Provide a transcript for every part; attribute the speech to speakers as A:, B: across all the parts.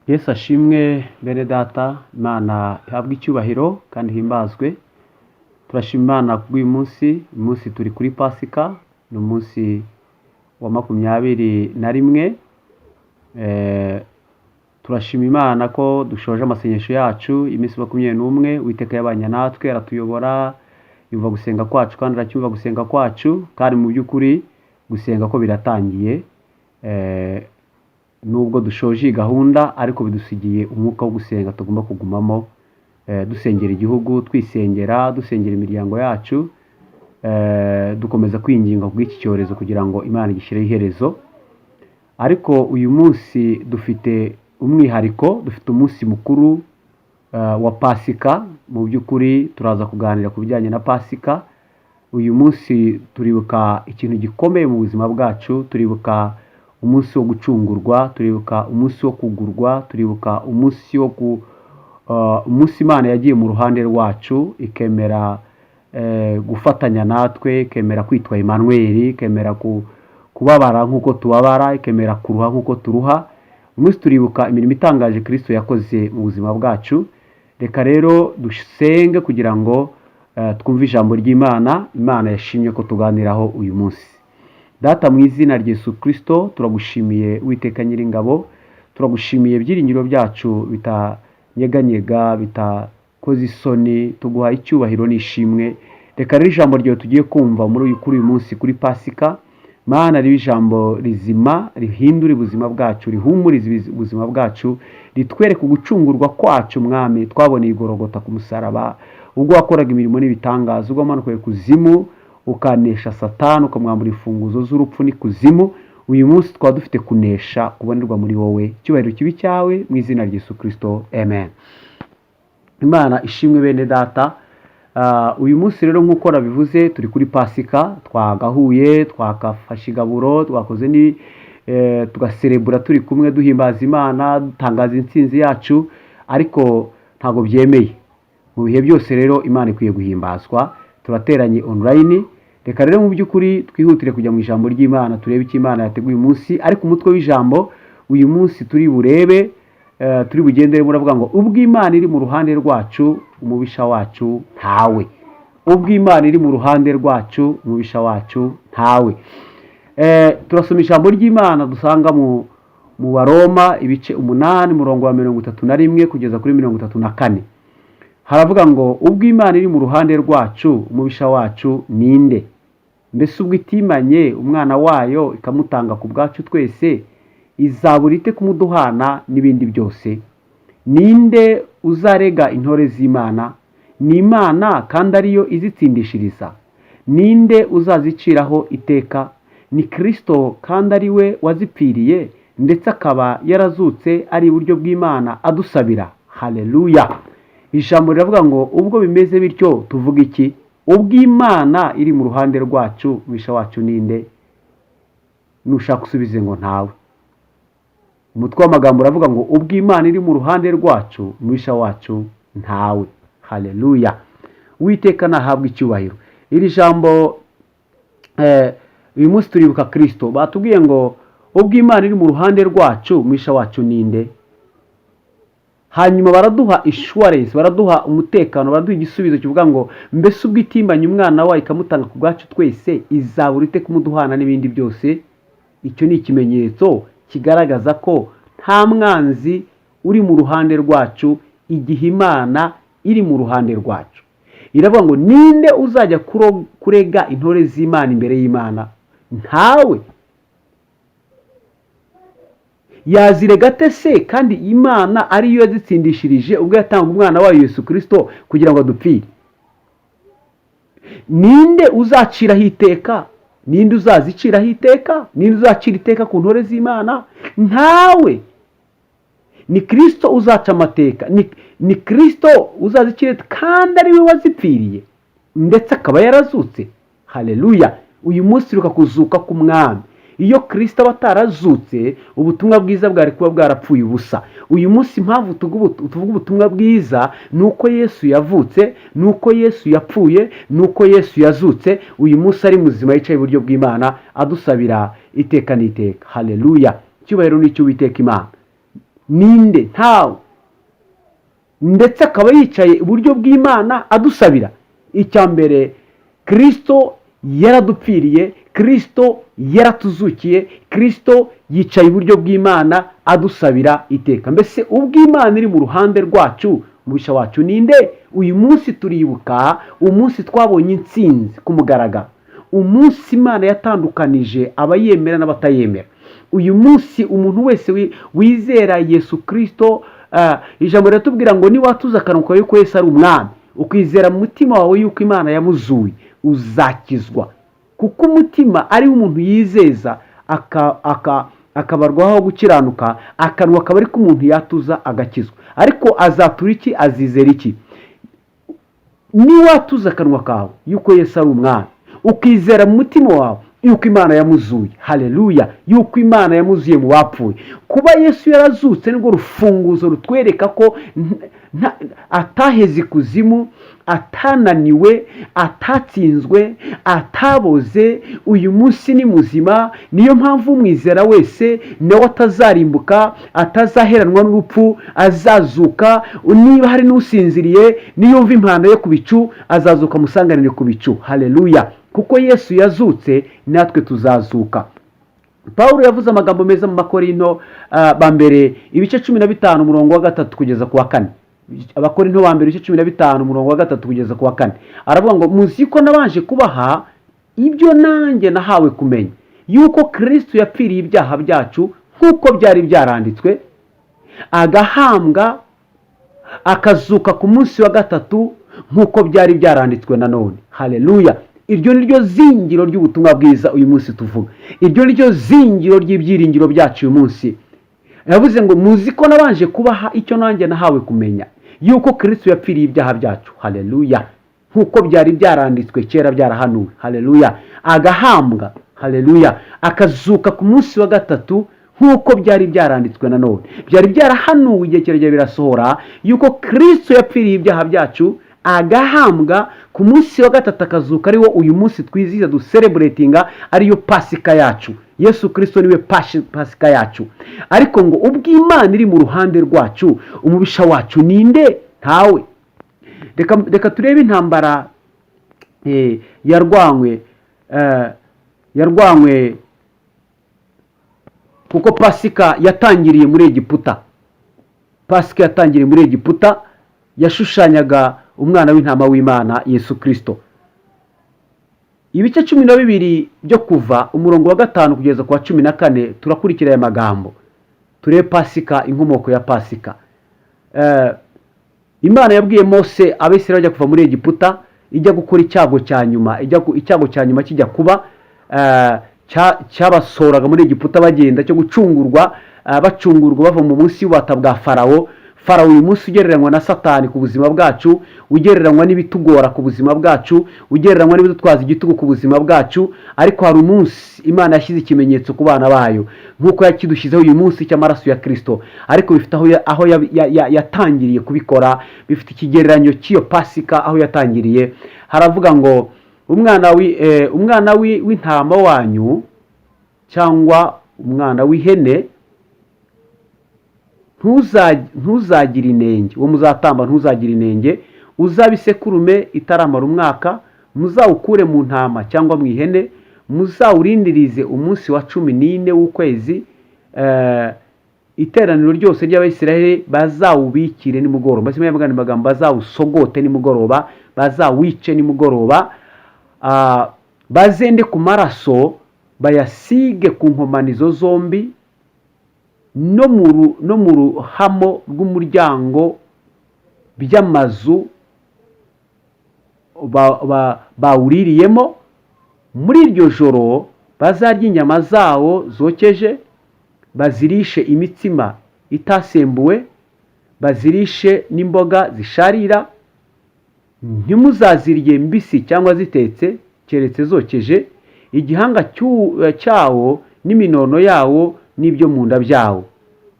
A: Yesu ashimwe bene data, Imana ihabwe icyubahiro kandi ihimbazwe. Turashima Imana kubw'uyu munsi, uyu munsi turi kuri Pasika, ni umunsi wa 21. Turashima Imana ko dushoje amasengesho yacu iminsi 21, Uwiteka yabanye natwe aratuyobora, yumva gusenga kwacu kandi aracyumva gusenga kwacu, kandi mu by'ukuri gusenga ko biratangiye. Nubwo dushoje iyi gahunda ariko bidusigiye umwuka wo gusenga tugomba kugumamo, dusengera igihugu, twisengera, dusengera imiryango yacu, dukomeza kwinginga kubw'iki cyorezo kugira ngo Imana igishyireho iherezo. Ariko uyu munsi dufite umwihariko, dufite umunsi mukuru wa Pasika. Mu by'ukuri turaza kuganira ku bijyanye na Pasika. Uyu munsi turibuka ikintu gikomeye mu buzima bwacu, turibuka umunsi wo gucungurwa, turibuka umunsi wo kugurwa, turibuka umunsi wo ku umunsi Imana yagiye mu ruhande rwacu ikemera gufatanya natwe, ikemera kwitwa Emmanuel, ikemera kubabara nk'uko tubabara, ikemera kuruha nk'uko turuha. Uyu munsi turibuka imirimo itangaje Kristo yakoze mu buzima bwacu. Reka rero dusenge kugira ngo twumve ijambo ry'Imana, Imana yashimye ko tuganiraho uyu munsi. Data, mu izina rya Yesu Kristo, turagushimiye Uwiteka Nyiringabo, turagushimiye ibyiringiro byacu bitanyeganyega, bitakoze isoni, tuguha icyubahiro n'ishimwe. Reka rero ijambo ryawe tugiye kumva kuri uyu munsi kuri Pasika, Mana, ribe ijambo rizima rihindura ubuzima bwacu, rihumuriza ubuzima bwacu, ritwereke ugucungurwa kwacu. Mwami, twaboneye igorogota ku musaraba, ubwo wakoraga imirimo n'ibitangaza, ubwo wamanukaga kuzimu ukanesha Satani, ukamwambura imfunguzo z'urupfu n'ikuzimu. Uyu munsi twaba dufite kunesha kubonerwa muri wowe. Icyubahiro kibe icyawe mu izina rya Yesu Kristo, amen. Imana ishimwe bene data. Uyu munsi rero nk'uko nabivuze turi kuri Pasika, twagahuye, twakafashe igaburo, twakoze ni tugaserebura turi kumwe, duhimbaza Imana, dutangaza intsinzi yacu, ariko ntabwo byemeye. Mu bihe byose rero Imana ikwiye guhimbazwa. Turateranye online. Reka rero mu by'ukuri twihutire kujya mu ijambo ry'Imana, turebe icyo Imana yateguye uyu munsi. Ariko umutwe w'ijambo uyu munsi turi burebe, turi bugendere, muravuga ngo: "Ubwo Imana iri mu ruhande rwacu, umubisha wacu ntawe." Ubwo Imana iri mu ruhande rwacu, umubisha wacu ntawe. Turasoma ijambo ry'Imana dusanga mu Baroma ibice 8, umurongo wa 31 kugeza kuri 34. Haravuga ngo: "Ubwo Imana iri mu ruhande rwacu, umubisha wacu ninde? Mbese ubwo itimanye umwana wayo ikamutanga ku bwacu twese, izabura ite kumuduhana n'ibindi byose? Ninde uzarega intore z'Imana? Ni Imana kandi ariyo izitsindishiriza. Ninde uzaziciraho iteka? Ni Kirisito kandi ari we wazipfiriye, ndetse akaba yarazutse ari iburyo bw'Imana adusabira." Haleluya! Ijambo riravuga ngo: "Ubwo bimeze bityo tuvuga iki? Ubwo Imana iri mu ruhande rwacu, umubisha wacu ninde?" Nushaka usubize ngo: "Ntawe." Umutwe w'amagambo uravuga ngo: "Ubwo Imana iri mu ruhande rwacu, umubisha wacu ntawe." Haleluya! Uwiteka nahabwa icyubahiro. Iri jambo, uyu munsi turibuka Kirisito. Batubwiye ngo: "Ubwo Imana iri mu ruhande rwacu, umubisha wacu ninde?" Hanyuma baraduha assurance, baraduha umutekano, baraduha igisubizo kivuga ngo: "Mbese ubwo itimanye umwana wayo ikamutanga ku bwacu twese, izabura ite kumuduhana n'ibindi byose?" Icyo ni ikimenyetso kigaragaza ko nta mwanzi uri mu ruhande rwacu igihe Imana iri mu ruhande rwacu. Iravuga ngo: "Ninde uzajya kurega intore z'Imana imbere y'Imana?" Ntawe. Yazirega ate se kandi Imana ariyo yazitsindishirije ubwo yatanga umwana wayo Yesu Kirisito kugira ngo adupfire? Ninde uzaciraho iteka? Ninde uzaziciraho iteka? Ninde uzacira iteka ku ntore z'Imana? Ntawe. Ni Kirisito uzaca amateka, ni Kirisito uzazicira kandi ari we wazipfiriye, ndetse akaba yarazutse. Haleluya! Uyu munsi ruka kuzuka k'umwami. Iyo Kirisito aba atarazutse, ubutumwa bwiza bwari kuba bwarapfuye ubusa. Uyu munsi impamvu tuvuga ubutumwa bwiza ni uko Yesu yavutse, ni uko Yesu yapfuye, ni uko Yesu yazutse. Uyu munsi ari muzima, yicaye iburyo bw'Imana, adusabira iteka n'iteka. Haleluya! Icyubahiro ni icy'Uwiteka Imana. Ninde? Ntawe. Ndetse akaba yicaye iburyo bw'Imana adusabira. Icya mbere, Kirisito yaradupfiriye, Kirisito yaratuzukiye, Kirisito yicaye iburyo bw'Imana adusabira iteka. Mbese ubw'Imana iri mu ruhande rwacu, umubisha wacu ninde? Uyu munsi turibuka umunsi twabonye intsinzi ku mugaragaro, umunsi Imana yatandukanije abayemera n'abatayemera. Uyu munsi umuntu wese wizera Yesu Kirisito, ijambo riratubwira ngo niwatuza akanwa kawe yuko Yesu ari umwami, ukizera mu mutima wawe yuko Imana yamuzuye, uzakizwa. Kuko umutima ari wo umuntu yizeza akabarwaho gukiranuka, akanwa akaba ariko umuntu yatuza agakizwa. Ariko azatura iki? Azizera iki? Niwatuza akanwa kawe yuko Yesu ari umwami, ukizera mu mutima wawe yuko Imana yamuzuye, haleluya, yuko Imana yamuzuye mu bapfuye. Kuba Yesu yarazutse nirwo rufunguzo rutwereka ko ataheze ikuzimu, atananiwe, atatsinzwe, ataboze. Uyu munsi ni muzima. Niyo mpamvu umwizera wese nawe atazarimbuka, atazaheranwa n'urupfu, azazuka. Niba hari n'usinziriye, niyumva impanda yo ku bicu, azazuka amusanganire ku bicu. Haleluya! Kuko Yesu yazutse, natwe tuzazuka. Pawulo yavuze amagambo meza mu Bakorinto ba mbere, ibice 15, umurongo wa 3 kugeza ku wa 4. Abakorinto ba mbere, ibice 15, umurongo wa 3 kugeza ku wa 4, aravuga ngo: "Muzi ko nabanje kubaha ibyo nanjye nahawe kumenya, yuko Kristo yapfiriye ibyaha byacu nk'uko byari byaranditswe, agahambwa, akazuka ku munsi wa gatatu nk'uko byari byaranditswe nanone." Haleluya! Iryo ni ryo zingiro ry'ubutumwa bwiza uyu munsi tuvuga, iryo ni ryo zingiro ry'ibyiringiro byacu uyu munsi. Yavuze ngo: "Muzi ko nabanje kubaha icyo nanjye nahawe kumenya, yuko Kristo yapfiriye ibyaha byacu," haleluya, "nk'uko byari byaranditswe kera, byarahanuwe," haleluya, "agahambwa," haleluya, "akazuka ku munsi wa gatatu nk'uko byari byaranditswe nanone." Byari byarahanuwe, igihe kirekire birasohora, yuko Kristo yapfiriye ibyaha byacu, agahambwa, ku munsi wa gatatu akazuka, ariwo uyu munsi twizihiza, ducelebratinga, ariyo Pasika yacu. Yesu Kirisito niwe Pasika yacu. Ariko ngo ubw'Imana iri mu ruhande rwacu, umubisha wacu ninde? Ntawe. Reka turebe intambara yarwanywe, kuko Pasika yatangiriye muri Egiputa. Pasika yatangiriye muri Egiputa, yashushanyaga umwana w'intama w'Imana Yesu Kirisito. Ibice 12 byo Kuva, umurongo wa 5 kugeza ku wa 14, turakurikira aya magambo, turebe Pasika, inkomoko ya Pasika. Imana yabwiye Mose, Abisirayeli bajya kuva muri Egiputa, ijya gukora icyago cya nyuma, icyago cya nyuma kijya kuba, cyabasohoraga muri Egiputa bagenda, cyo gucungurwa, bacungurwa bava mu munsi y'ububata bwa Farawo. Farawo uyu munsi ugereranywa na Satani ku buzima bwacu, ugereranywa n'ibitugora ku buzima bwacu, ugereranywa n'ibidutwaza igitugu ku buzima bwacu. Ariko hari umunsi Imana yashyize ikimenyetso ku bana bayo, nk'uko yakidushyizeho uyu munsi cy'amaraso ya Kirisito. Ariko bifite aho yatangiriye kubikora, bifite ikigereranyo cy'iyo Pasika aho yatangiriye. Haravuga ngo: "Umwana w'intama wanyu cyangwa umwana w'ihene ntuzagire inenge, uwo muzatamba ntuzagire inenge. Uzaba isekurume itaramara umwaka, muzawukure mu ntama cyangwa mu ihene, muzawurindirize umunsi wa 14 w'ukwezi. Iteraniro ryose ry'Abayisiraheli bazawubikire nimugoroba." Mbese mu yandi magambo, bazawusogote nimugoroba, bazawice nimugoroba. Bazende ku maraso, bayasige ku nkomanizo zombi no mu ruhamo rw'umuryango by'amazu bawuririyemo. Muri iryo joro bazarya inyama zawo zokeje, bazirishe imitsima itasembuwe, bazirishe n'imboga zisharira. Ntimuzazirye mbisi cyangwa zitetse, keretse zokeje, igihanga cyawo n'iminono yawo n'ibyo mu nda byawo.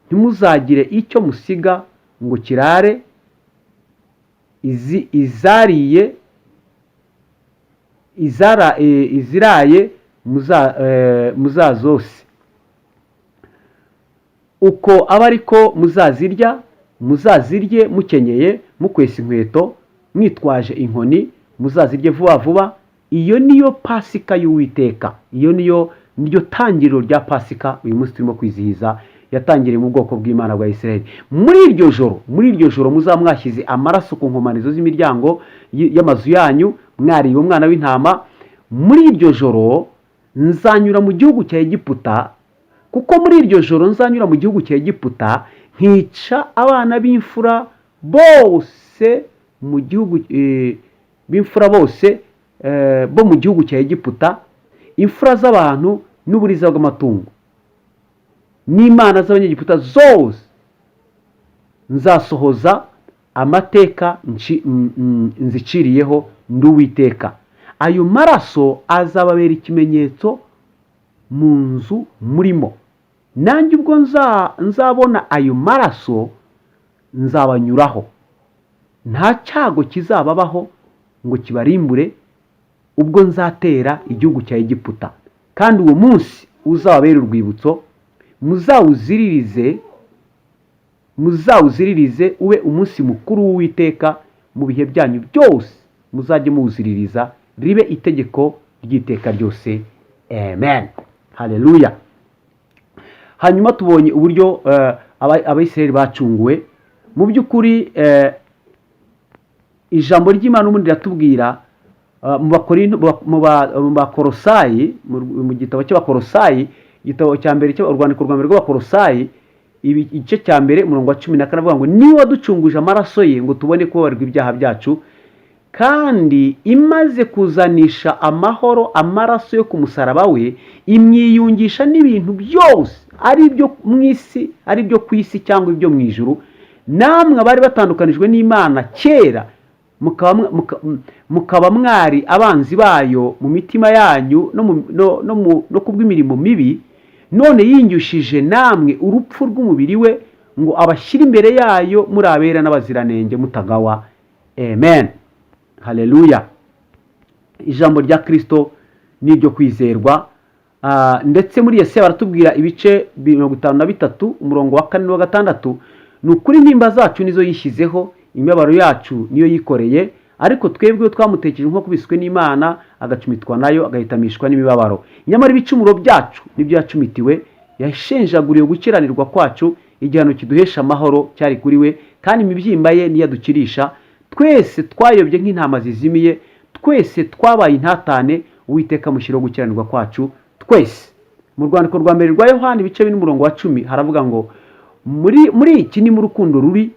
A: Ntimuzagire icyo musiga ngo kirare. Izariye iziraye muzazose." Uko aba ariko muzazirya, muzazirye mukenyeye, mukwesa inkweto, mwitwaje inkoni, muzazirye vuba vuba. Iyo niyo Pasika y'Uwiteka. Iyo niyo niryo tangiriro rya Pasika uyu munsi turimo kwizihiza, yatangiriye mu bwoko bw'Imana bwa Israel. Muri iryo joro muzaba mwashyize amaraso ku nkomanizo z'imiryango y'amazu yanyu, mwariye umwana w'intama. Muri iryo joro nzanyura mu gihugu cya Egiputa, kuko muri iryo joro nzanyura mu gihugu cya Egiputa nkica abana b'imfura bose mu gihugu, b'imfura bose bo mu gihugu cya Egiputa, imfura z'abantu n'uburiza bw'amatungo, n'imana z'Abanyegiputa zose. Nzasohoza amateka nziciriyeho, ndi Uwiteka. Ayo maraso azababera ikimenyetso mu nzu murimo. Nanjye ubwo nzabona ayo maraso nzabanyuraho, nta cyago kizababaho ngo kibarimbure ubwo nzatera igihugu cya Egiputa. Kandi uwo munsi uzababere urwibutso, muzawuziririze ube umunsi mukuru w'Uwiteka mu bihe byanyu byose, muzajye muwuziririza, ribe itegeko ry'iteka ryose. Amen, haleluya. Hanyuma tubonye uburyo Abayisiraheli bacunguwe. Mu by'ukuri ijambo ry'Imana ubundi riratubwira mu Bakorosayi, mu gitabo cy'Abakorosayi, igitabo cya mbere, urwandiko rwa mbere rw'Abakorosayi, igice cya mbere, umurongo wa 14, avuga ngo: "Niwe waducunguje amaraso ye ngo tubone kubabarirwa ibyaha byacu, kandi imaze kuzanisha amahoro amaraso yo ku musaraba we, imwiyungisha n'ibintu byose, ari ibyo mu isi, ari ibyo ku isi cyangwa ibyo mu ijuru. Namwe abari batandukanijwe n'Imana kera, mukaba mwari abanzi bayo mu mitima yanyu no kubw'imirimo mibi, none yiyungishije namwe urupfu rw'umubiri we, ngo abashyire imbere yayo muri abera n'abaziranenge, mutagawa." Amen, haleluya. Ijambo rya Kirisito ni iryo kwizerwa. Ndetse muri Yesaya baratubwira, ibice 53, umurongo wa 4 n'uwa 6: "Ni ukuri intimba zacu nizo yishyizeho, imibabaro yacu niyo yikoreye, ariko twebwe twamutekereje nk'uwakubiswe n'Imana, agacumitwa nayo, agahitamishwa n'imibabaro. Nyamara ibicumuro byacu nibyo yacumitiwe, yashenjaguriwe gukiranirwa kwacu. Igihano kiduhesha amahoro cyari kuri we, kandi imibyimba ye niyo adukirisha. Twese twayobye nk'intama zizimiye, twese twabaye intatane, Uwiteka amushyiraho gukiranirwa kwacu twese." Mu rwandiko rwa mbere rwa Yohani, ibice 4, umurongo wa 10, haravuga ngo: Muri iki ni mu rukundo ruri,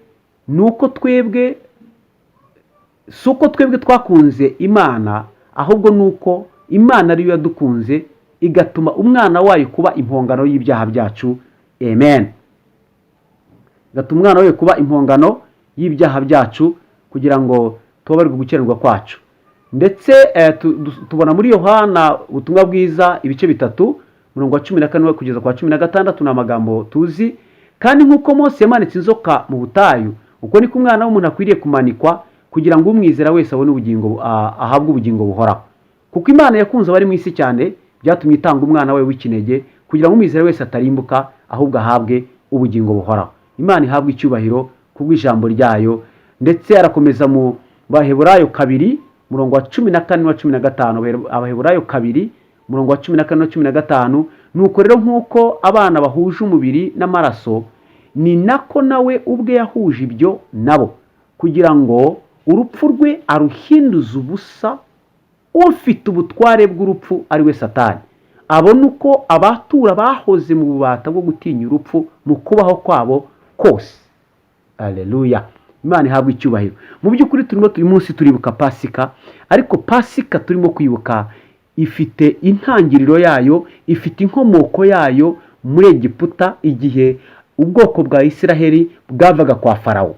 A: ni uko twebwe, si uko twebwe twakunze Imana, ahubwo ni uko Imana ariyo yadukunze, igatuma umwana wayo kuba impongano y'ibyaha byacu." Amen. Igatuma umwana wayo kuba impongano y'ibyaha byacu kugira ngo tubabarirwe gukiranirwa kwacu. Ndetse tubona muri Yohana ubutumwa bwiza, ibice 3, umurongo wa 14 kugeza kwa 16, ni amagambo tuzi: "Kandi nk'uko Mose yamanitse inzoka mu butayu, uko niko Umwana w'umuntu akwiriye kumanikwa, kugira ngo umwizera wese abone ubugingo, ahabwe ubugingo buhoraho. Kuko Imana yakunze abari mu isi cyane, byatumye itanga umwana we w'ikinege, kugira ngo umwizera wese atarimbuka, ahubwo ahabwe ubugingo buhoraho." Imana ihabwe icyubahiro kubw'ijambo ryayo. Ndetse arakomeza mu Baheburayo 2, umurongo wa 14 n'uwa 15. Abaheburayo 2, umurongo wa 14 na 15: "Nuko rero nk'uko abana bahuje umubiri n'amaraso, ni nako nawe ubwe yahuje ibyo nabo, kugira ngo urupfu rwe aruhinduze ubusa ufite ubutware bw'urupfu, ari we Satani, abone uko abatura bahoze mu bubata bwo gutinya urupfu mu kubaho kwabo kose." Aleluya, Imana ihabwa icyubahiro. Mu by'ukuri turimo uyu munsi turibuka Pasika, ariko Pasika turimo kwibuka ifite intangiriro yayo, ifite inkomoko yayo muri Egiputa, igihe ubwoko bwa Isiraheli bwavaga kwa Farawo.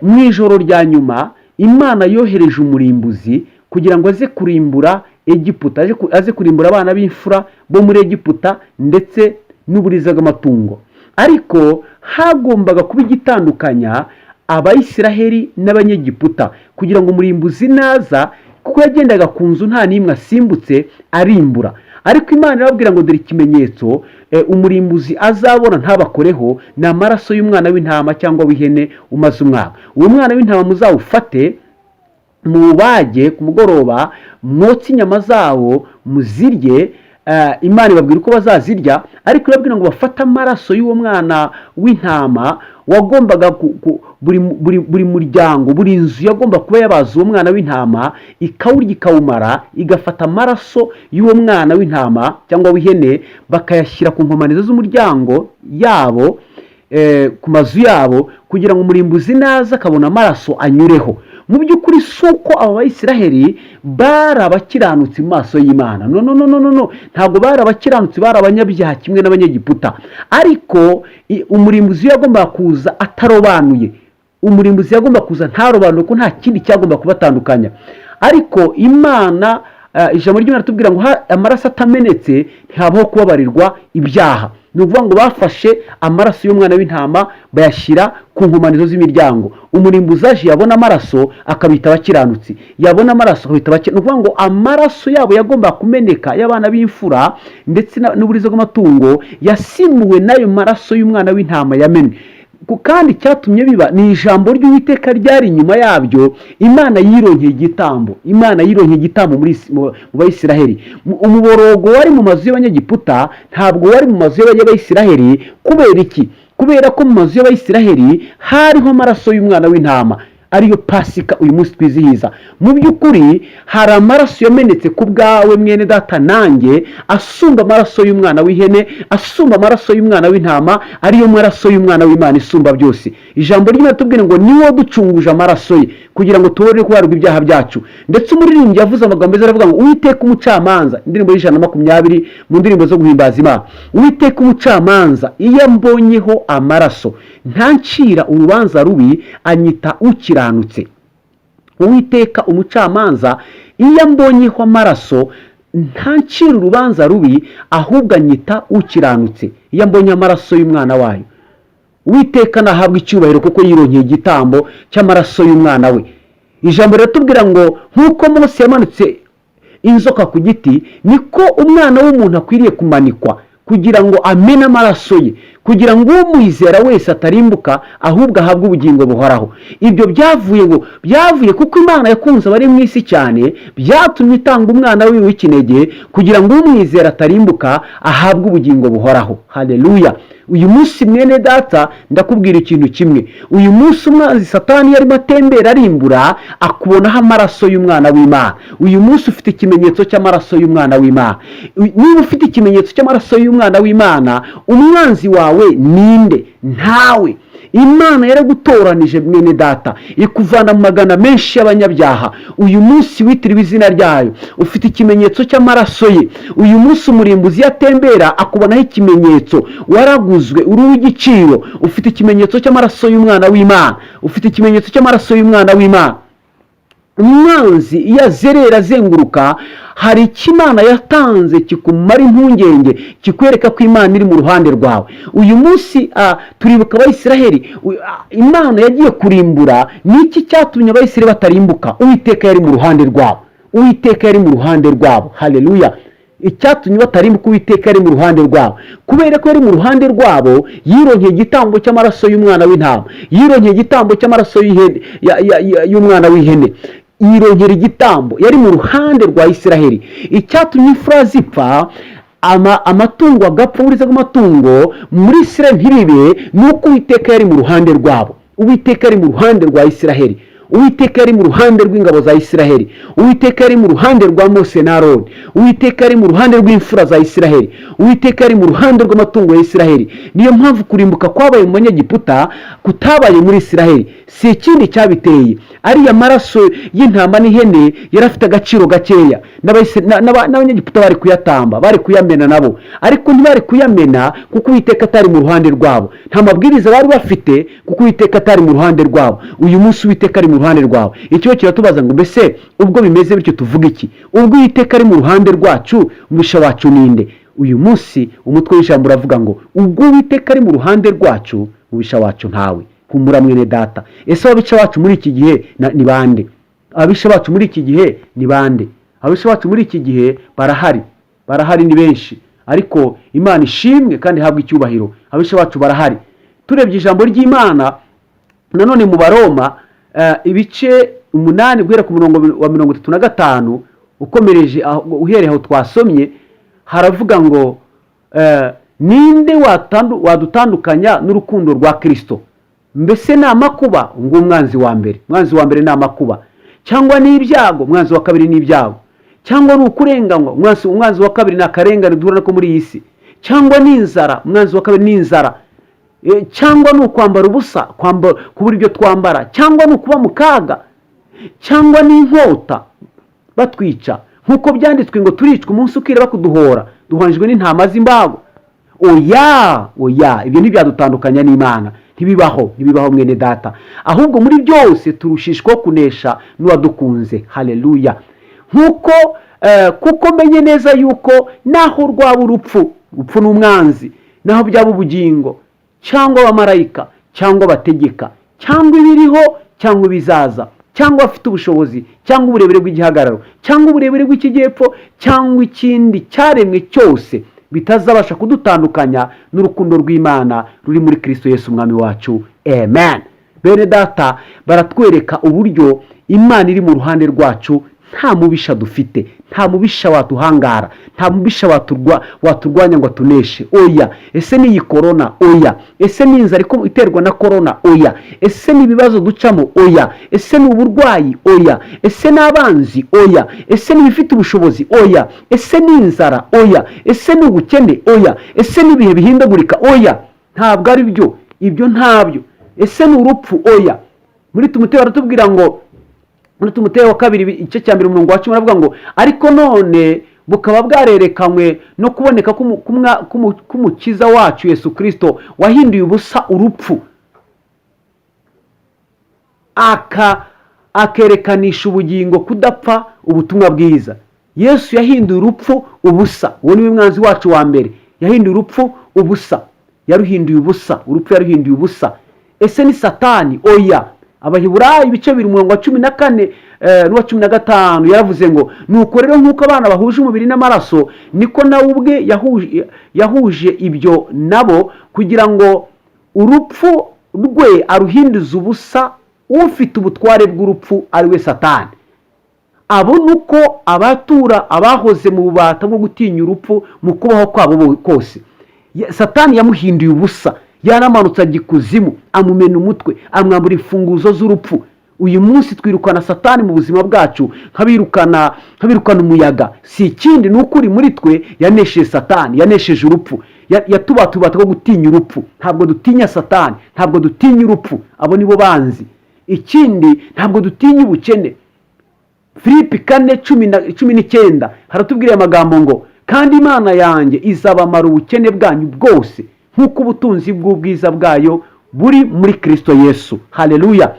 A: Mu ijoro rya nyuma Imana yohereje umurimbuzi kugira ngo aze kurimbura Egiputa, aze kurimbura abana b'imfura bo muri Egiputa ndetse n'uburiza bw'amatungo. Ariko hagombaga kuba igitandukanya Abayisiraheli n'Abanyegiputa, kugira ngo umurimbuzi naza, kuko yagendaga ku nzu nta n'imwe asimbutse arimbura. Ariko Imana irababwira ngo: "Dore ikimenyetso." Umurimbuzi azabona ntabakoreho ni amaraso y'umwana w'intama cyangwa w'ihene umaze umwaka. Uwo mwana w'intama muzawufate, muwubage ku mugoroba, mwotse inyama zawo muzirye. Imana ibabwira uko bazazirya, ariko ibabwira ngo bafate amaraso y'uwo mwana w'intama wagombaga buri muryango, buri nzu yagomba kuba yabaza uwo mwana w'intama, ikawurya, ikawumara, igafata amaraso y'uwo mwana w'intama cyangwa w'ihene, bakayashyira ku nkomanizo z'umuryango yabo, ku mazu yabo, kugira ngo umurimbuzi naza akabona amaraso anyureho. Mu by'ukuri si uko aba Bayisiraheli bari abakiranutsi mu maso y'Imana. No, no, no, no, no, no, ntabwo bari abakiranutsi, bari abanyabyaha kimwe n'Abanyegiputa. Ariko umurimbuzi yagombaga kuza atarobanuye, umurimbuzi yagomba kuza ntarobanuye, ko nta kindi cyagomba kubatandukanya. Ariko Imana, ijambo ry'Imana ritubwira ngo amaraso atamenetse ntihabaho kubabarirwa ibyaha. Ni ukuvuga ngo bafashe amaraso y'umwana w'intama bayashyira ku nkomanizo z'imiryango. Umurimbuzi aje yabona amaraso akabita abakiranutsi, yabona amaraso akabita abakiranutsi. Ni ukuvuga ngo amaraso yabo yagomba kumeneka y'abana b'imfura ndetse n'uburiza bw'amatungo yasimbuwe n'ayo maraso y'umwana w'intama yamenwe. Kandi icyatumye biba ni ijambo ry'Uwiteka ryari inyuma yabyo. Imana yironkeye igitambo, Imana yironkeye igitambo mu Bayisiraheli. Umuborogo wari mu mazu y'Abanyegiputa ntabwo wari mu mazu y'Abayisiraheli. Kubera iki? Kubera ko mu mazu y'Abayisiraheli hariho amaraso y'umwana w'intama, ariyo Pasika uyu munsi twizihiza. Mu by'ukuri hari amaraso yamenetse ku bwawe, mwene data, nanjye, asumba amaraso y'umwana w'ihene, asumba amaraso y'umwana w'intama, ariyo maraso y'umwana w'Imana isumba byose. Ijambo ry'Imana tubwire ngo niwo ducunguje amaraso ye kugira ngo tubone kubarirwa ibyaha byacu. Ndetse umuririmbyi yavuze amagambo meza, aravuga ngo "Uwiteka umucamanza", indirimbo y'120 mu ndirimbo zo guhimbaza Imana, "Uwiteka umucamanza iyo ambonyeho amaraso ntancira urubanza rubi, anyita ukiranutse." Uwiteka umucamanza iyo ambonyeho amaraso ntancira urubanza rubi, ahubwo anyita ukiranutse, iyo ambonye amaraso y'umwana wayo. Uwiteka nahabwa icyubahiro kuko yironkeye igitambo cy'amaraso y'umwana we. Ijambo riratubwira ngo nk'uko Mose yamanitse inzoka ku giti, niko umwana w'umuntu akwiriye kumanikwa, kugira ngo amene amaraso ye, kugira ngo umwizera wese atarimbuka, ahubwo ahabwe ubugingo buhoraho. Ibyo byavuye ngo byavuye kuko Imana yakunze abari mu isi cyane, byatumye itanga umwana wiwe w'ikinege, kugira ngo umwizera atarimbuka, ahabwe ubugingo buhoraho. Haleluya! Uyu munsi, mwene data, ndakubwira ikintu kimwe. Uyu munsi umwanzi Satani yarimo atembera arimbura, akubonaho amaraso y'umwana w'Imana. Uyu munsi ufite ikimenyetso cy'amaraso y'umwana w'Imana. Niba ufite ikimenyetso cy'amaraso y'umwana w'Imana, umwanzi wawe ninde? Ntawe. Imana yaragutoranije, mwene data, ikuvana mu magana menshi y'abanyabyaha. Uyu munsi witiriwe izina ryayo, ufite ikimenyetso cy'amaraso ye. Uyu munsi umurimbuzi iyo atembera akubonaho ikimenyetso. Waraguzwe, uri uw'igiciro, ufite ikimenyetso cy'amaraso y'umwana w'Imana, ufite ikimenyetso cy'amaraso y'umwana w'Imana. Umwanzi iyo azerera azenguruka, hari icyo Imana yatanze kikumara impungenge, kikwereka ko Imana iri mu ruhande rwawe. Uyu munsi turibuka Abayisiraheli. Imana yagiye kurimbura. Ni iki cyatumye Abayisiraheli batarimbuka? Uwiteka yari mu ruhande rwabo, Uwiteka yari mu ruhande rwabo. Haleluya! Icyatumye batarimbuka, Uwiteka yari mu ruhande rwabo. Kubera ko yari mu ruhande rwabo, yironkeye igitambo cy'amaraso y'umwana w'intama, yironkeye igitambo cy'amaraso y'umwana w'ihene, yironkera igitambo. Yari mu ruhande rwa Isiraheli. Icyatumye imfura zipfa, amatungo agapfa, uburiza bw'amatungo muri Isiraheli ntibibe, ni uko Uwiteka yari mu ruhande rwabo. Uwiteka yari mu ruhande rwa Isiraheli, Uwiteka yari mu ruhande rw'ingabo za Isiraheli, Uwiteka yari mu ruhande rwa Mose na Aroni, Uwiteka yari mu ruhande rw'imfura za Isiraheli, Uwiteka yari mu ruhande rw'amatungo ya Isiraheli. Niyo mpamvu kurimbuka kwabaye mu Banyegiputa kutabaye muri Isiraheli. Si ikindi cyabiteye, ariya maraso y'intama n'ihene yari afite agaciro gakeya. N'Abanyegiputa bari kuyatamba, bari kuyamena nabo, ariko ntibari kuyamena kuko Uwiteka atari mu ruhande rwabo. Nta mabwiriza bari bafite kuko Uwiteka atari mu ruhande rwabo. Uyu munsi Uwiteka ari mu ruhande rwawe. Ikibazo kiratubaza ngo mbese ubwo bimeze bityo tuvuga iki? Ubwo Uwiteka ari mu ruhande rwacu, umubisha wacu ninde? Uyu munsi umutwe w'ijambo uravuga ngo ubwo Uwiteka ari mu ruhande rwacu, umubisha wacu ntawe. Humura, mwene data. Ese ababisha bacu muri iki gihe ni bande? Ababisha bacu muri iki gihe ni bande? Ababisha bacu muri iki gihe barahari, barahari, ni benshi. Ariko Imana ishimwe kandi ihabwe icyubahiro, ababisha bacu barahari. Turebye ijambo ry'Imana nanone mu Baroma, ibice 8, guhera ku murongo wa 35 ukomereje uhereye aho twasomye, haravuga ngo ninde wadutandukanya n'urukundo rwa Kirisito? Mbese ni amakuba? Ngo umwanzi wa mbere, umwanzi wa mbere ni amakuba. Cyangwa ni ibyago? Umwanzi wa kabiri ni ibyago. Cyangwa ni ukurenganywa? Umwanzi wa kabiri ni akarengane duhura nako muri iyi si. Cyangwa ni inzara? Umwanzi wa kabiri ni inzara. Cyangwa ni ukwambara ubusa, kubura ibyo twambara? Cyangwa ni ukuba mu kaga? Cyangwa ni inkota batwica? Nk'uko byanditswe ngo turicwa umunsi ukira bakuduhora, duhwanijwe n'intama z'imbago. Oya, oya, ibyo ntibyadutandukanya n'Imana, ntibibaho, ntibibaho mwene data. Ahubwo muri byose turushishwaho kunesha n'uwadukunze. Haleluya! Nk'uko kuko menye neza yuko naho rwaba urupfu, urupfu ni umwanzi, naho byaba ubugingo, cyangwa abamarayika, cyangwa abategeka, cyangwa ibiriho, cyangwa ibizaza, cyangwa abafite ubushobozi, cyangwa uburebure bw'igihagararo, cyangwa uburebure bw'ikijyepfo, cyangwa ikindi cyaremwe cyose, bitazabasha kudutandukanya n'urukundo rw'Imana ruri muri Kristo Yesu umwami wacu. Amen. Bene data, baratwereka uburyo Imana iri mu ruhande rwacu. Nta mubisha dufite, nta mubisha waduhangara, nta mubisha waturwanya ngo atuneshe. Oya. Ese ni iyi korona? Oya. Ese ni inzara iterwa na korona? Oya. Ese ni ibibazo ducamo? Oya. Ese ni uburwayi? Oya. Ese ni abanzi? Oya. Ese ni ibifite ubushobozi? Oya. Ese ni inzara? Oya. Ese ni ubukene? Oya. Ese ni ibihe bihindagurika? Oya, ntabwo ari byo, ibyo ntabyo. Ese ni urupfu? Oya. Muri Timoteyo baratubwira ngo, muri Timoteyo wa kabiri igice cya mbere umurongo wa 10, baravuga ngo ariko none bukaba bwarerekanywe no kuboneka k'Umukiza wacu Yesu Kirisito, wahinduye ubusa urupfu, akerekanisha ubugingo kudapfa ubutumwa bwiza. Yesu yahinduye urupfu ubusa. Uwo niwe mwanzi wacu wa mbere. Yahinduye urupfu ubusa, yaruhinduye ubusa, urupfu yaruhinduye ubusa. Ese ni Satani? Oya. Abaheburayo ibice 2 umurongo wa 14 n'uwa 15 yaravuze ngo nuko rero nk'uko abana bahuje umubiri n'amaraso, niko nawe ubwe yahuje ibyo nabo, kugira ngo urupfu rwe aruhinduze ubusa ufite ubutware bw'urupfu, ari we Satani, abona uko abatura abahoze mu bubata bwo gutinya urupfu mu kubaho kwabo kose. Satani yamuhinduye ubusa, yaramanutse ajya ikuzimu, amumena umutwe, amwambura imfunguzo z'urupfu. Uyu munsi twirukana Satani mu buzima bwacu nk'abirukana umuyaga. Si ikindi, ni uko uri muri twe yanesheje Satani, yanesheje urupfu, yatubata bwo gutinya urupfu. Ntabwo dutinya Satani, ntabwo dutinya urupfu, abo nibo banzi. Ikindi, ntabwo dutinya ubukene. Filipi 4 19 haratubwira aya magambo ngo kandi Imana yanjye izabamara ubukene bwanyu bwose nk'uko ubutunzi bw'ubwiza bwayo buri muri Kirisito Yesu. Haleluya!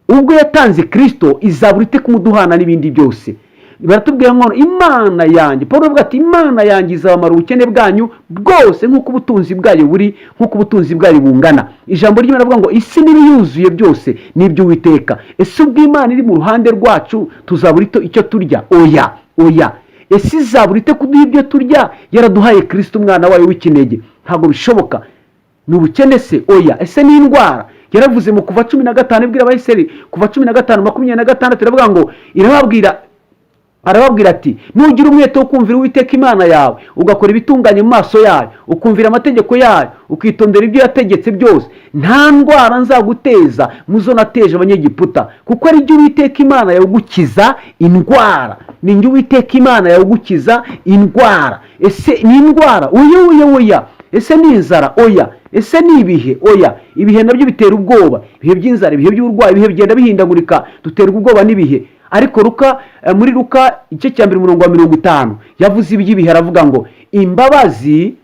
A: Ubwo yatanze Kirisito, izabura ite kumuduhana n'ibindi byose? Baratubwira ngo Imana yanjye, Paul avuga ati Imana yanjye izabamara ubukene bwanyu bwose nk'uko ubutunzi bwayo buri, nk'uko ubutunzi bwayo bungana. Ijambo ry'Imana rivuga ngo isi n'ibiyuzuye byose ni iby'Uwiteka. Ese ubwo Imana iri mu ruhande rwacu, tuzabura icyo turya? Oya, oya. Ese izabura ite kuduha ibyo turya yaraduhaye Kirisito umwana wayo w'ikinege? Ntabwo bishoboka. Ni ubukene se? Oya. Ese ni indwara? Yaravuze mu Kuva 15, ibwira Abayiseri, Kuva 15:26, iravuga ngo, irababwira, arababwira ati nugira umwete wo kumvira Uwiteka Imana yawe, ugakora ibitunganye mu maso yayo, ukumvira amategeko yayo, ukitondera ibyo yategetse byose, nta ndwara nzaguteza mu zo nateje Abanyegiputa, kuko ari jye Uwiteka Imana yawe ugukiza indwara. Ni jye Uwiteka Imana yawe ugukiza indwara. Ese ni indwara? Oya, oya, oya. Ese ni inzara? Oya. Ese ni ibihe? Oya. Ibihe nabyo bitera ubwoba, ibihe by'inzara, ibihe by'uburwayi, ibihe bigenda bihindagurika, duterwa ubwoba n'ibihe. Ariko Luka, muri Luka igice cya mbere umurongo wa 50, yavuze iby'ibihe, aravuga ngo imbabazi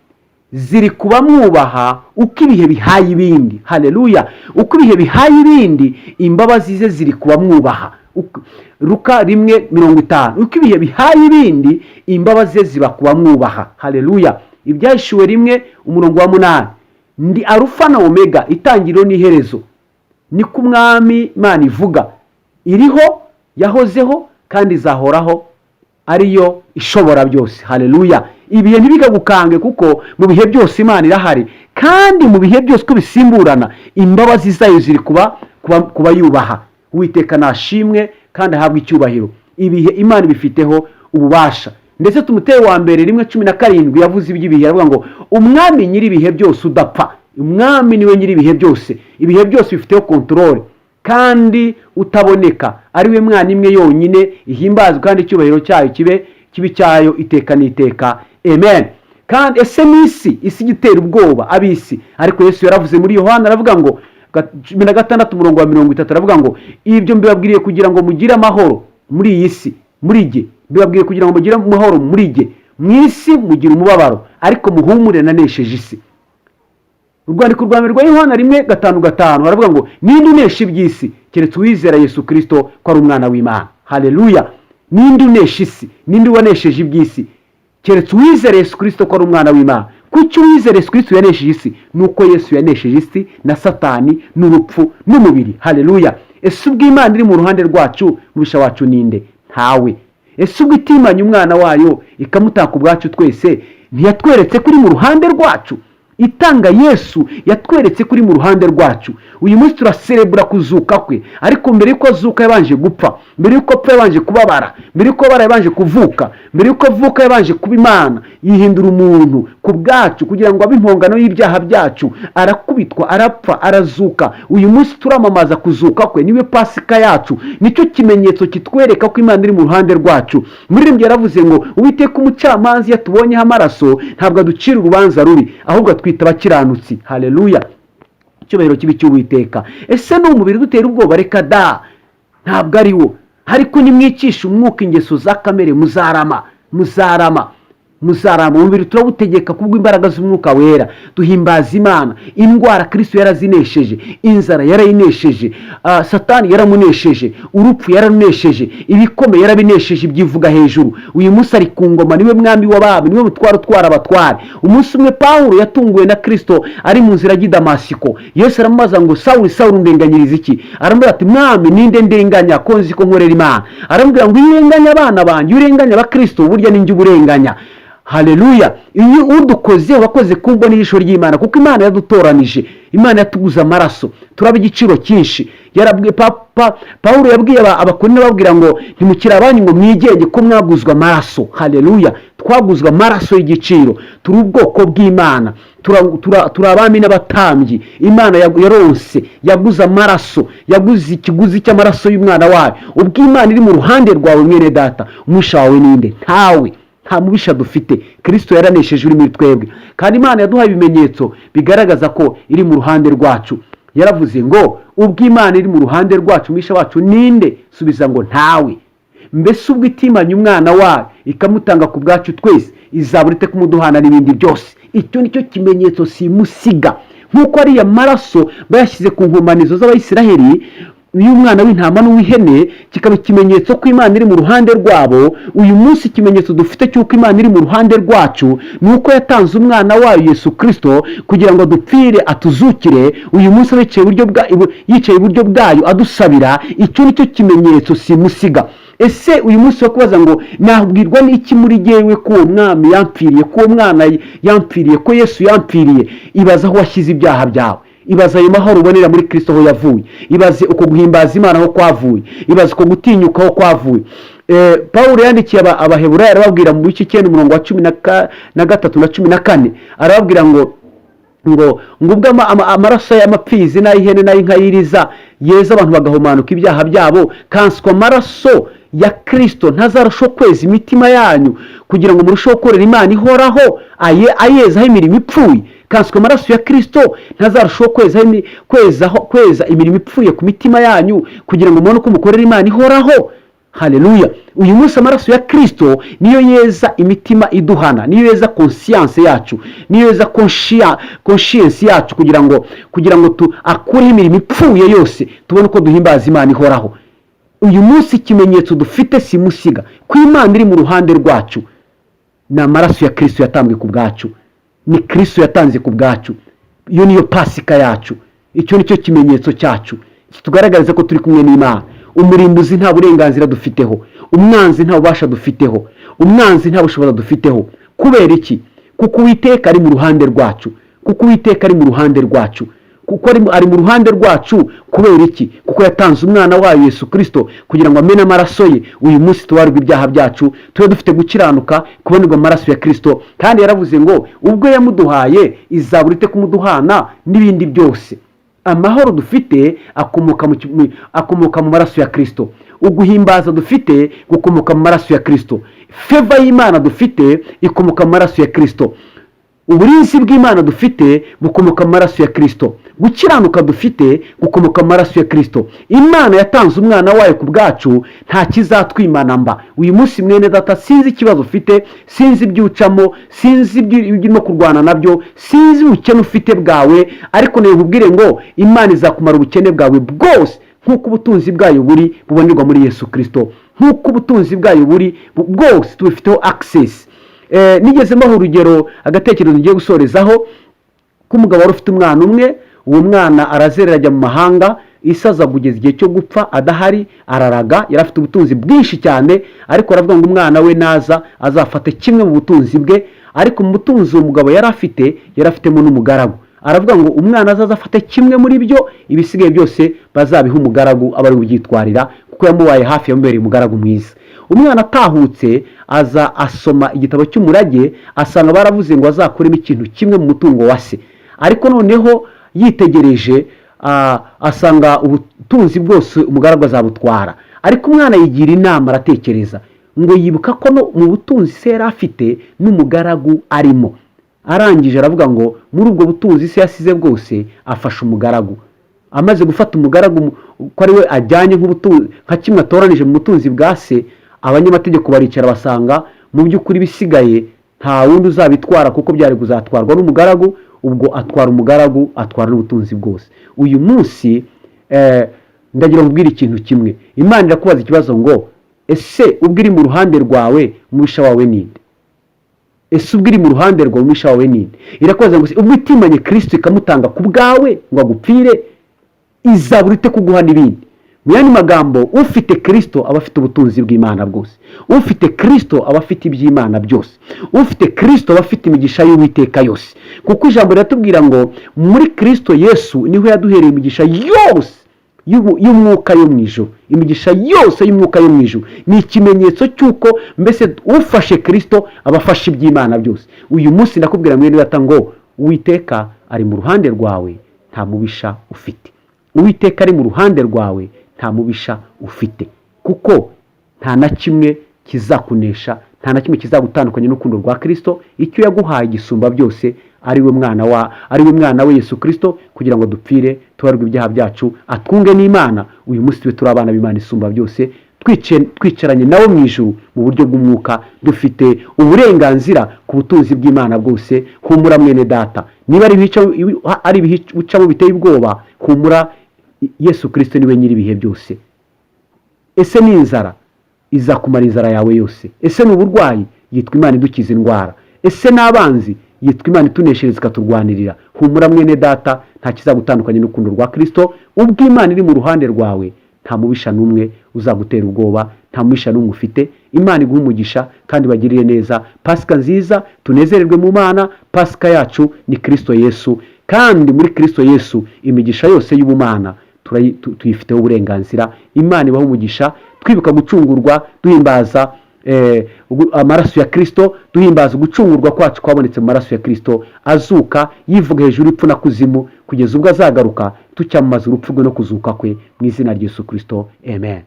A: ziri kubamwubaha uko ibihe bihaye ibindi. Haleluya! Uko ibihe bihaye ibindi, imbabazi ze ziri kubamwubaha. Luka 1:50, uko ibihe bihaye ibindi, imbabazi ze ziba kubamwubaha. Haleluya! Ibyahishuwe 1 umurongo wa 8, ndi Arufa na Omega, itangiriro n'iherezo, niko Umwami Imana ivuga, iriho, yahozeho kandi izahoraho, ariyo ishobora byose. Haleluya! Ibihe ntibikagukange, kuko mu bihe byose Imana irahari, kandi mu bihe byose uko bisimburana imbabazi zayo ziri kuba yubaha. Uwiteka nashimwe kandi ahabwe icyubahiro. Ibihe Imana ibifiteho ububasha. Ndetse Timoteyo wa mbere 1:17 yavuze iby'ibihe, aravuga ngo umwami nyir'ibihe byose udapfa. Umwami niwe nyir'ibihe byose, ibihe byose bifiteho contrôle, kandi utaboneka, ari we mwana imwe yonyine, ihimbazwa kandi icyubahiro cyayo kibe kibi cyayo iteka n'iteka, amen. Kandi ese n'isi, isi igitera ubwoba ab'isi, ariko Yesu yaravuze muri Yohana, aravuga ngo 16 umurongo wa 30, aravuga ngo ibyo mbibabwiriye kugira ngo mugire amahoro muri iyi si, muri jye mbibabwiye kugira ngo mugire amahoro muri jye. Mu isi mugira umubabaro, ariko muhumure, nanesheje isi. Urwandiko rwa mbere rwa Yohana 1:5:5 baravuga ngo ninde unesha iby'isi keretse uwizera Yesu Kirisito ko ari umwana w'Imana? Haleluya! Ninde unesha isi? Ninde wanesheje iby'isi keretse uwizera Yesu Kirisito ko ari umwana w'Imana? Kuki uwizera Yesu Kirisito yanesheje isi? Ni uko Yesu yanesheje isi na Satani n'urupfu n'umubiri. Haleluya! Ese ubwo Imana iri mu ruhande rwacu, mubisha wacu ninde? Ntawe. Ese ubwo itimanye umwana wayo ikamutaka ubwacu twese, ntiyatweretse ko iri mu ruhande rwacu? Itanga Yesu yatweretse ko iri mu ruhande rwacu. Uyu munsi turaserebura kuzuka kwe, ariko mbere y'uko azuka yabanje gupfa, mbere y'uko apfa yabanje kubabara, mbere y'uko ababara yabanje kuvuka, mbere y'uko avuka yabanje kuba Imana, yihindura umuntu ku bwacu kugira ngo abe impongano y'ibyaha byacu. Arakubitwa, arapfa, arazuka. Uyu munsi turamamaza kuzuka kwe, niwe Pasika yacu, nicyo kimenyetso kitwereka ko Imana iri mu ruhande rwacu. Muririmbyi yaravuze ngo Uwiteka umucamanza iyo atubonyeho amaraso ntabwo aducira urubanza rubi, ahubwo atwita abakiranutsi. Haleluya! Icyubahiro kibi cy'Uwiteka. Ese ni umubiri udutera ubwoba? Reka da, ntabwo ari wo. Ariko nimwicisha umwuka ingeso za kamere muzarama, muzarama, muzarama. Umubiri turawutegeka kubw'imbaraga z'Umwuka Wera, duhimbaza Imana. Indwara Kirisito yarazinesheje, inzara yarayinesheje, Satani yaramunesheje, urupfu yararunesheje, ibikomeye yarabinesheje, ibyivuga hejuru. Uyu munsi ari ku ngoma, niwe mwami w'abami, niwe mutware utwara abatware. Umunsi umwe Pawulo yatunguwe na Kirisito ari mu nzira ajya i Damasiko. Yesu aramubaza ngo Sawuli, Sawuli, undenganyiriza iki? Aramubwira ati Mwami, ninde ndenganya ko nzi ko nkorera Imana? Aramubwira ngo iyo urenganya abana banjye, iyo urenganya abakristo, burya ninjye uba urenganya. Haleluya! Iyo udukoze wakoze ku mboni y'ijisho ry'Imana, kuko Imana yadutoranije, Imana yatuguze amaraso, turaba igiciro cyinshi. Yarabwiye papa Pawulo, yabwiye Abakorinto, ababwira ngo ntimukiri abanyu ngo mwigenge, ko mwaguzwe amaraso. Haleluya! Twaguzwe amaraso y'igiciro, turi ubwoko bw'Imana, turi abami n'abatambyi. Imana yaronse, yaguze amaraso, yaguze ikiguzi cy'amaraso y'umwana wayo. Ubwo Imana iri mu ruhande rwawe, mwene data, umusha wawe ninde? Ntawe, nta mubisha dufite. Kirisito yaranesheje uri muri twebwe. Kandi Imana yaduhaye ibimenyetso bigaragaza ko iri mu ruhande rwacu. Yaravuze ngo ubwo Imana iri mu ruhande rwacu, umwisha wacu ninde? Subiza ngo ntawe. Mbese ubwo itimanye umwana wayo ikamutanga ku bwacu twese, izabura ite kumuduhana n'ibindi byose? Icyo ni cyo kimenyetso simusiga. Nk'uko ariya maraso bayashyize ku nkomanizo z'Abayisiraheli y'umwana w'intama n'uw'ihene, kikaba ikimenyetso ko Imana iri mu ruhande rwabo, uyu munsi ikimenyetso dufite cy'uko Imana iri mu ruhande rwacu ni uko yatanze umwana wayo Yesu Kirisito kugira ngo adupfire, atuzukire. Uyu munsi yicaye iburyo bwayo adusabira. Icyo ni cyo kimenyetso simusiga. Ese uyu munsi wo kubaza ngo nabwirwa n'iki muri jyewe ko uwo mwami yampfiriye, ko uwo mwana yampfiriye, ko Yesu yampfiriye? Ibaza aho washyize ibyaha byawe, ibaze ayo mahoro ubonera muri Kirisito aho yavuye, ibaze uko guhimbaza Imana aho kwavuye, ibaze uko gutinyuka aho kwavuye. Pawulo yandikiye Abaheburayo, arababwira mu bice 9 umurongo wa 13 na 14, arababwira ngo ubwo amaraso y'amapfizi n'ay'ihene n'ay'inka y'iriza yeza abantu bagahumanuka ibyaha byabo, kanswe amaraso ya Kirisito ntazarushaho kweza imitima yanyu kugira ngo murusheho gukorera Imana ihoraho, ayezaho imirimo ipfuye? Kanswe amaraso ya Kirisito ntazarushaho kweza imirimo ipfuye ku mitima yanyu kugira ngo mubone uko mukorera Imana ihoraho? Haleluya! Uyu munsi amaraso ya Kirisito niyo yeza imitima iduhana, niyo yeza conscience yacu, niyo yeza conscience yacu kugira ngo akureho imirimo ipfuye yose, tubone uko duhimbaza Imana ihoraho. Uyu munsi ikimenyetso dufite simusiga ko Imana iri mu ruhande rwacu ni amaraso ya Kirisito yatambwe ku bwacu, ni Kirisito yatanze ku bwacu. Iyo niyo Pasika yacu, icyo ni cyo kimenyetso cyacu kitugaragariza ko turi kumwe n'Imana. Umurimbuzi nta burenganzira dufiteho, umwanzi nta bubasha dufiteho, umwanzi nta bushobozi dufiteho. Kubera iki? Kuko Uwiteka ari mu ruhande rwacu. Kuko Uwiteka ari mu ruhande rwacu. Kuko ari mu ruhande rwacu. Kubera iki? Kuko yatanze umwana wayo Yesu Kirisito kugira ngo amene amaraso ye, uyu munsi tubarirwe ibyaha byacu, tube dufite gukiranuka kubonerwa amaraso ya Kirisito. Kandi yaravuze ngo ubwo yamuduhaye, izabura ite kumuduhana n'ibindi byose? Amahoro dufite akomoka mu maraso ya Kirisito. Uguhimbaza dufite gukomoka mu maraso ya Kirisito. Favor y'Imana dufite ikomoka mu maraso ya Kirisito. Uburinzi bw'Imana dufite bukomoka mu maraso ya Kirisito. Gukiranuka dufite gukomoka mu maraso ya Kirisito. Imana yatanze umwana wayo ku bwacu, nta kizatwimana mba. Uyu munsi, mwene data, sinzi ikibazo ufite, sinzi ibyo ucamo, sinzi ibyo urimo kurwana nabyo, sinzi ubukene ufite bwawe, ariko nkubwire ngo Imana izakumara ubukene bwawe bwose, nk'uko ubutunzi bwayo buri bubonerwa muri Yesu Kirisito, nk'uko ubutunzi bwayo buri bwose tubifiteho access. Nigeze mbaho urugero, agatekerezo ngiye gusorezaho, k'umugabo wari ufite umwana umwe. Uwo mwana arazerera ajya mu mahanga, isi aza kugeza igihe cyo gupfa adahari, araraga. Yari afite ubutunzi bwinshi cyane, ariko aravuga ngo umwana we naza azafate kimwe mu butunzi bwe. Ariko mu butunzi uwo mugabo yari afite, yari afitemo n'umugaragu. Aravuga ngo umwana azaza afate kimwe muri byo, ibisigaye byose bazabihe umugaragu aba ari bubyitwarira, kuko yamubaye hafi, yamubereye umugaragu mwiza. Umwana atahutse, aza asoma igitabo cy'umurage, asanga baravuze ngo azakuremo ikintu kimwe mu mutungo wa se. Ariko noneho yitegereje, asanga ubutunzi bwose umugaragu azabutwara. Ariko umwana yigira inama, aratekereza ngo yibuka ko no mu butunzi se yari afite n'umugaragu arimo. Arangije aravuga ngo muri ubwo butunzi se yasize bwose afashe umugaragu. Amaze gufata umugaragu ko ari we ajyanye nka kimwe atoranije mu butunzi bwa se, abanyamategeko baricara basanga mu by'ukuri ibisigaye nta wundi uzabitwara, kuko byari kuzatwarwa n'umugaragu. Ubwo atwara umugaragu, atwara n'ubutunzi bwose. Uyu munsi ndagira ngo ikintu kimwe: Imana irakubaza ikibazo ngo ese ubwo iri mu ruhande rwawe, umubisha wawe ninde? Ese ubwo iri mu ruhande rwawe, umubisha wawe ninde? Irakubaza ngo ubwo itimanye Kirisito ikamutanga ku bwawe ngo agupfire, izabura ite kuguha n'ibindi? Mu yandi magambo, ufite Kirisito aba afite ubutunzi bw'Imana bwose. Ufite Kirisito aba afite iby'Imana byose. Ufite Kirisito aba afite imigisha y'Uwiteka yose, kuko ijambo riratubwira ngo muri Kirisito Yesu niho yaduhereye imigisha yose y'umwuka yo mu ijuru. Imigisha yose y'umwuka yo mu ijuru ni ikimenyetso cy'uko mbese ufashe Kirisito aba afashe iby'Imana byose. Uyu munsi ndakubwira, mwene data, ngo Uwiteka ari mu ruhande rwawe, nta mubisha ufite. Uwiteka ari mu ruhande rwawe, nta mubisha ufite, kuko nta na kimwe kizakunesha, nta na kimwe kizagutandukanya n'urukundo rwa Kirisito. Icyo yaguhaye gisumba byose, ari we mwana we Yesu Kirisito, kugira ngo dupfire, tubarwe ibyaha byacu, atwunge n'Imana. Uyu munsi tube turi abana b'Imana isumba byose, twicaranye nawe mu ijuru mu buryo bw'umwuka, dufite uburenganzira ku butunzi bw'Imana bwose. Humura, mwene data, niba ari ibihe ucamo biteye ubwoba, humura, Yesu Kirisito niwe nyir'ibihe byose. Ese ni inzara? Izakumara inzara yawe yose. Ese ni uburwayi? Yitwa Imana idukiza indwara. Ese n'abanzi? Yitwa Imana ituneshereza, ikaturwanirira. Humura, mwene data, nta kizagutandukanya n'urukundo rwa Kirisito. Ubwo Imana iri mu ruhande rwawe, nta mubisha n'umwe uzagutera ubwoba, nta mubisha n'umwe ufite. Imana iguha umugisha kandi bagirire neza. Pasika nziza, tunezererwe mu Mana. Pasika yacu ni Kirisito Yesu, kandi muri Kirisito Yesu imigisha yose y'ubumana tuyifiteho uburenganzira. Imana ibaha umugisha. Twibuka gucungurwa, duhimbaza amaraso ya Kirisito, duhimbaza ugucungurwa kwacu kwabonetse mu maraso ya Kirisito azuka, yivuga hejuru y'urupfu na kuzimu, kugeza ubwo azagaruka tucyamamaza urupfu rwe no kuzuka kwe, mu izina rya Yesu Kirisito, amen.